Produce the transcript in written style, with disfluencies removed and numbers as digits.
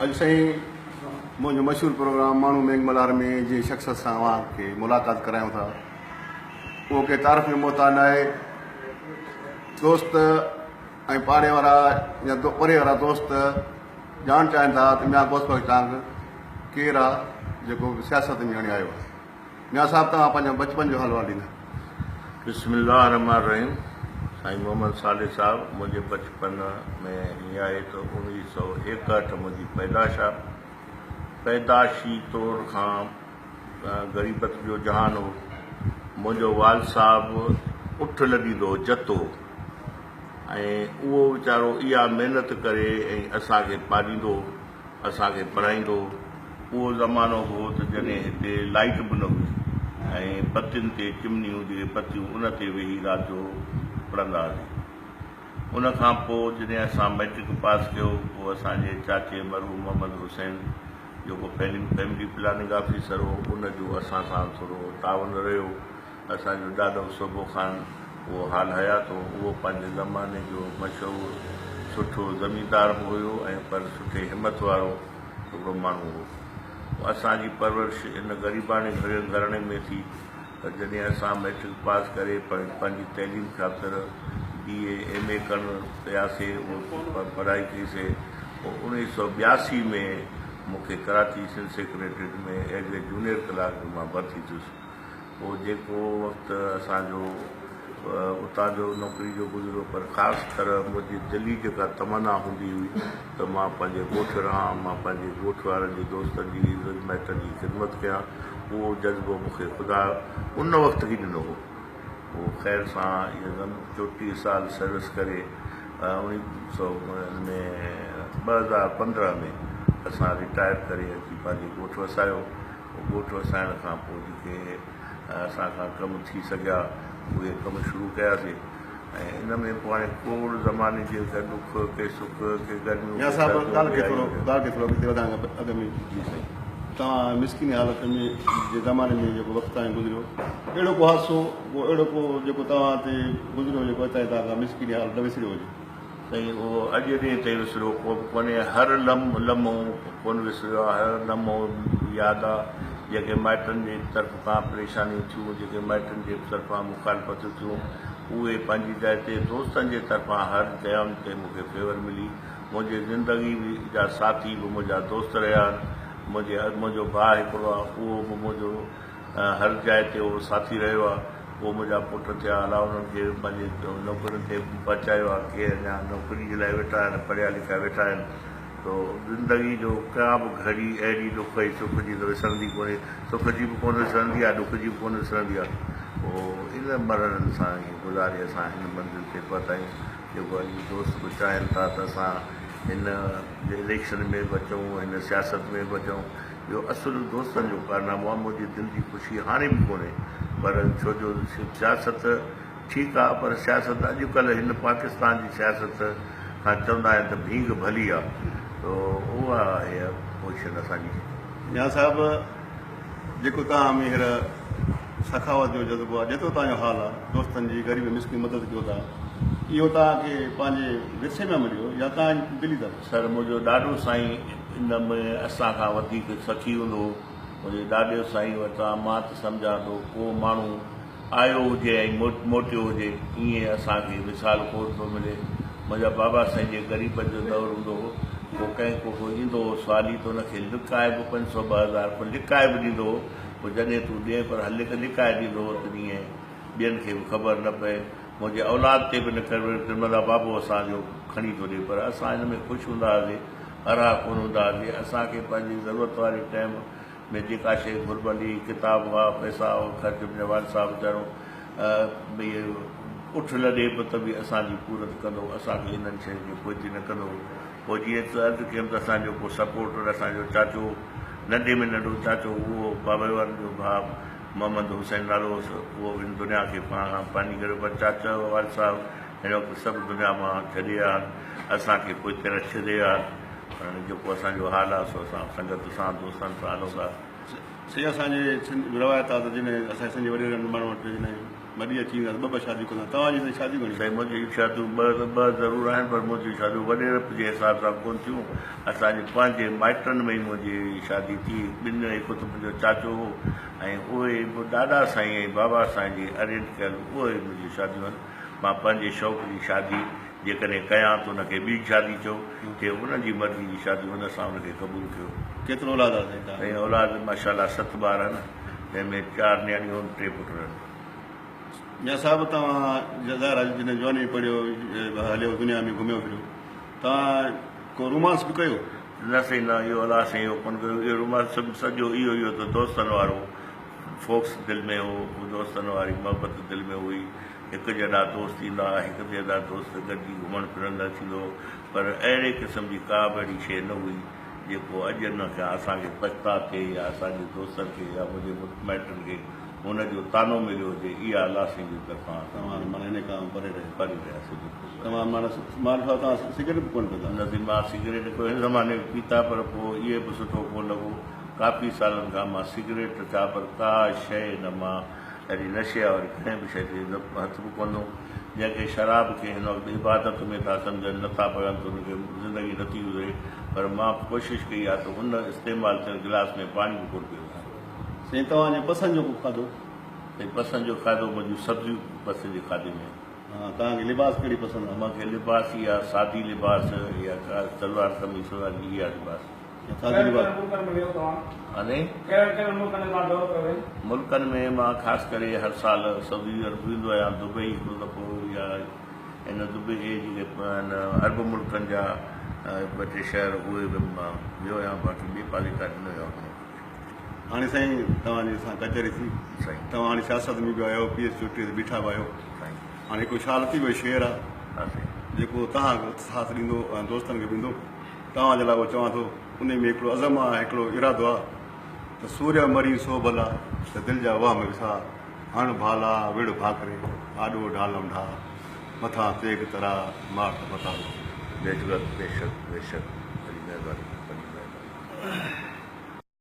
اڄ سائين منهنجو مشهور پروگرام ماڻهو مينگ ملهار ۾ جنهن شخص سان اوهان کي ملاقات ڪرايون ٿا اهو ڪنهن تعارف جو محتاج ناهي. دوست ۽ پاڙي وارا يا پري وارا دوست ڄاڻ چاهين ٿا ته ميان غوث بخش ٽانگ ڪير آ جيڪو سياست ۾ هاڻي آيو آ. ميان صاحب توهان پنهنجو بچپن جو حال احوال ڏيندا. بسم الله الرحمٰن الرحيم سائين محمد صالح صاحب منهنجي بچپن ۾ ائين آهي ته 1961 منهنجي پيدائش آ پيدائشي طور کان غريبت جو جهان هو منهنجو والد صاحب اٺ لڏيندو هو جت هو ۽ اهو ويچارو اها محنت ڪري ۽ اسان کي پاليندو هو اسان کي پڙهائيندو هو. اهو زمانو به هو ته جڏهن هتي لائيٽ به نه هئي ۽ بتين تي چمنيون جيڪي بتيون ان تي ويهي رات جو پڙهندا هئاسين. ان کان پوء جڏهن اسان مئٽرڪ پاس ڪيو پوء اسان جي چاچي مرحوم محمد حسين جيڪو فيملي پلاننگ آفيسر هو ان جو اسان سان ٿورو تعاون رهيو. اسان جو ڏاڏو صوبو خان اهو حال حيات هو. اهو پنهنجي زماني جو مشهور سٺو زميندار به هيو ۽ پر سٺي همٿ وارو هڪڙو ماڻهو هو. اسان جي پرورش ان غريباڻي گهراڻي ۾ ٿي پر جڏهن اسان مئٽرڪ پاس ڪري پنهنجي تعليم خاطر بي اي، ايم اي ڪرڻ پياسي اهو پڙهائي ڪئي سي پوء 1982 ۾ مون کي Karachi Sindh secretariat ۾ as a junior clerk مان ڀرتي ٿيس. پوء جيڪو وقت اسان جو اتان جو نوڪري جو گذريو پر خاص طرح منهنجي دلي جيڪا تمنا هوندي هئي ته مان پنهنجي ڳوٺ رهان، مان پنهنجي ڳوٺ وارن جي دوستن جي عزت مائٽن جي خدمت ڪيان، اهو جذبو مون کي خدا ان وقت ئي ڏنو هو. پوء خير سان اهي غم 34 سال سروس ڪري اوڻيهه سو ۾ 2015 ۾ اسان رٽائر ڪري اچي پنهنجي ڳوٺ وسايو. پوء ڳوٺ وسائڻ کان پوء جيڪي اسان کان ڪم ٿي سگهيا اهي ڪم شروع ڪياسين ۽ ان ۾ پوء هاڻي کوڙ زماني جي ڪي ڏک ڪي سک ڪي گرميون ميان ڪي صاحب سرديون ڳالهه به کي ٿورو آيون هيون. ڳالهه کي ٿورو اڳتي وڌائڻ کان اڳ ۾ جي سائين. توهان مسڪيني حالت ۾ جي زماني ۾ جيڪو وقت تائين گذريو اهڙو ڪو حادثو ڪو اهڙو ڪو جيڪو توهان تي گذريو هجي ڪو اڄ تائين توهان کان مسڪيني حالت نه وسريو هجي. سائين اهو اڄ ڏينهن تائين وسريو ڪو به ڪونهي، هر لمحو ڪونه وسريو آهي، هر لمحو ياد آ، جيڪي مائٽن جي طرف کان پريشانيون ٿيون، جيڪي مائٽن جي طرفان مخالفتون ٿيون، اهي پنهنجي جاء تي، دوستن جي طرفان هر ٽائيم تي مون کي فيور ملي، منهنجي زندگي جا ساٿي به منهنجا دوست رهيا آهن، منهنجي منهنجو ڀاء هڪڙو آ، اهو به منهنجو هر جاء تي اهو ساٿي رهيو آ. پوء منهنجا پٽ ٿيا، الله انهن کي پنهنجي نوڪرين تي پهچايو آ، ڪي اڃا نوڪري جي لاء ويٺا آهن، پڙهيا لکيا ويٺا آهن، تو زندگي جو ڪا به گهڙي اهڙي ڏک ۽ سک جي ته وسرندي ڪونهي، سک جي به ڪونه وسرندي آ، ڏک جي به ڪونه وسرندي آ، پوء ان مرحلن سان ائين گذاري اسان هن منزل تي پهتا آهيون، جيڪو اڄ دوست به چاهين ٿا ته اسان هن اليڪشن ۾ به اچون، هن سياست ۾ به اچون. اهو اصل دوستن جو ڪارنامو آهي، منهنجي دل جي خوشي هاڻي به ڪونهي پر ڇو جو سياست ٺيڪ آهي پر سياست اڄ ڪلهه هن پاڪستان جي سياست کان چوندا آهن ته ڀينگ ڀلي آهي تو اها آهي پوزيشن اسان جي. ميان صاحب جيڪو توهان ۾ هينئر سخاوت جو جذبو آهي جيترو توهان جو حال آهي دوستن جي غريب مسڪين مدد ڪيو ٿا اهو توهان کي پنهنجي ورثي مان مليو يا توهان جي دلي طرف؟ سر منهنجو ڏاڏو سائين ان ۾ اسان کان وڌيڪ سخي هوندو هو. منهنجي ڏاڏي سائين وٽان مان ته سمجهان ٿو ڪو ماڻهو آيو هجي ۽ موٽيو هجي، ائين اسان کي مثال ڪو نه ٿو ملي. منهنجا بابا سائين جي غريبن جو دور هوندو هو، پوء ڪنهن ڪو ڪو ايندو هو سوالي ته ان کي لڪائي به پنج سو 2000 پوء لڪائي به ڏيندو هو، پوء جڏهن تون ڏئين پر لڪائي ڏيندو هو ته جيئن ٻين کي به خبر نه پئي. منهنجي اولاد تي به نه ڪرمندا بابو اسان جو کڻي ٿو ڏي پر اسان ان ۾ خوش هوندا هئاسي ارها ڪونه هوندا هئاسي اسان کي پنهنجي ضرورت واري ٽائيم ۾ جيڪا شيء گهربل هئي ڪتاب هئا پئسا هئا خرچ منهنجا والد صاحب ويچارو اهي اٺ لڏي به ته به اسان جي پورت ڪندو هو اسان کي انهن شين جي پوئتي نه ڪندو هو پوء جيئن ته عرض ڪيم ته اسان جو ڪو سپورٽر اسان جو چاچو ننڍي ۾ ننڍو چاچو اهو بابي وارن جو ڀاء محمد حسين نالو هوس، اهو به هن دنيا کي پاڻ کان پنهنجي ڪريو، پر چاچا والد صاحب هن وقت سڀ دنيا مان ڇڏي ويا آهن، اسان کي پوئتي رکي ڇڏي ويا آهن، پر هاڻي جيڪو اسان جو حال آهي سو اسان سنگت سان دوستن سان هلون ٿا. سائين اسان جي سنڌ روايت آهي ته جنھن اسان جي سنڌ جي وڏيرن ماڻهن وٽ جنھن مڏي اچي ويندا ٻه ٻه شاديون ڪندا. توهان جي سائين شاديون گهڻيون؟ سائين منهنجون شاديون ٻه ته ٻه ضرور آهن پر منهنجون شاديون وڏيرپ جي حساب سان ڪونه ٿيون. اسان جي پنهنجي مائٽن ۾ ئي منهنجي شادي ٿي. ٻن هڪ ته منهنجو چاچو هو ۽ اهي به ڏاڏا سائين ۽ بابا سائين جي ارينج ڪيل اهي منهنجون شاديون آهن. مان پنهنجي شوق جي شادي جيڪڏهن ڪيان ته ان کي ٻي شادي چئو، جي انهن جي مرضي جي شادي ان سان ان کي قبول ڪيو. ڪيترو اولاد آهي سائين توهان کي؟ سائين اولاد ماشاء الله ست ٻار آهن، جنهن ۾ چار نياڻيون آهن ٽي پٽ آهن. ميان صاحب توهان ظاهر آهي جڏهن جواني ۾ پڙهيو هليو دنيا ۾ گهميو ڦريو توهان ڪو رومانس به ڪيو؟ نه سائين نه اهو الله سائين اهو ڪونه ڪيو اهو رومانس سڄو اهو ئي هو ته دوستن وارو فوڪس دل ۾ هو دوستن واري محبت دل ۾ هئي هڪ جيڏا دوست ايندا ها، هڪ جيڏا دوست گڏجي گهمڻ ڦرڻ لاء ٿيندو هو، پر اهڙي قسم جي ڪا به اهڙي شيء نه هئي، جيڪو اڄ ان کان اسان کي پڇتاء ٿئي يا اسان جي دوستن کي يا منهنجي مٽ مائٽن کي ان جو طعنو مليو هجي، اها الله سائين جي طرفان اسان توهان معنيٰ ان کان پري رهيا. پري رهياسين بلڪل پري. توهان معنيٰ مان ڏٺو آهي توهان سگريٽ به ڪونه پيتا. نه سائين مان سگريٽ ڪنهن زماني ۾ پيتا پر پوء اهي به سٺو ڪونه لڳو، ڪافي سالن کان مان سگريٽ ته ڇا پر ڪا شيء نه مان اهڙي نشي واري ڪنهن به شيء تي هٿ به ڪونه ڏنو. جنهن کي شراب کي هن وقت عبادت ۾ ٿا سمجهن، نه ٿا پيئن ته انهن کي زندگي نه ٿي گذري، پر مان ڪوشش ڪئي آهي ته ان استعمال ٿيل گلاس ۾ پاڻي به ڪونه پيو آهيان. سائين توهان جي پسند جو ڪو کاڌو؟ سائين پسند جو کاڌو منهنجون سبزيون پسند جي کاڌي ۾ آهن. ها توهان کي لباس ڪهڙي پسند آهي؟ مون کي لباس اها سادي لباس يا سلوار قميص واري اها لباس. ڪهڙن ڪهڙن ملڪن ۾ ويو توهان؟ ڪهڙن ڪهڙن ملڪن ۾ توهان دورو ڪيو وين؟ ملڪن ۾ مان خاص ڪري هر سال سعودي عرب ويندو آهيان، دبئي هڪڙو دفعو يا ان دبئي اهي جيڪي آهن عرب ملڪن جا ٻه ٽي شهر اهي به مان ويو آهيان باقي ٻئي پاسي ڪاڏي نه ويو آهيان. هاڻي سائين توهان جي سان ڪچهري ٿي سائين. توهان هاڻي سياست ۾ به آهيو پي ايس چوٽي تي بيٺا به آهيو سائين. هاڻي هڪڙو شاهه لطيف جو شعر آهي ها سائين. جيڪو توهان کي ساٿ ڏيندو ۽ دوستن کي به ڏيندو. توهان جي لاء اهو چوان ٿو، انهي ۾ هڪڙو عزم آ، هڪڙو ارادو آ ته سوريا مرين سو ڀلا، ته دل جا وهم وساء، هڻ ڀالا، وڙهه ڀاڪري، آڏو ڍالم ڍاء، مٿان تيغ تراء، مار ته متارو. بيشڪ بيشڪ بيشڪ وڏي مهرباني وڏي مهرباني.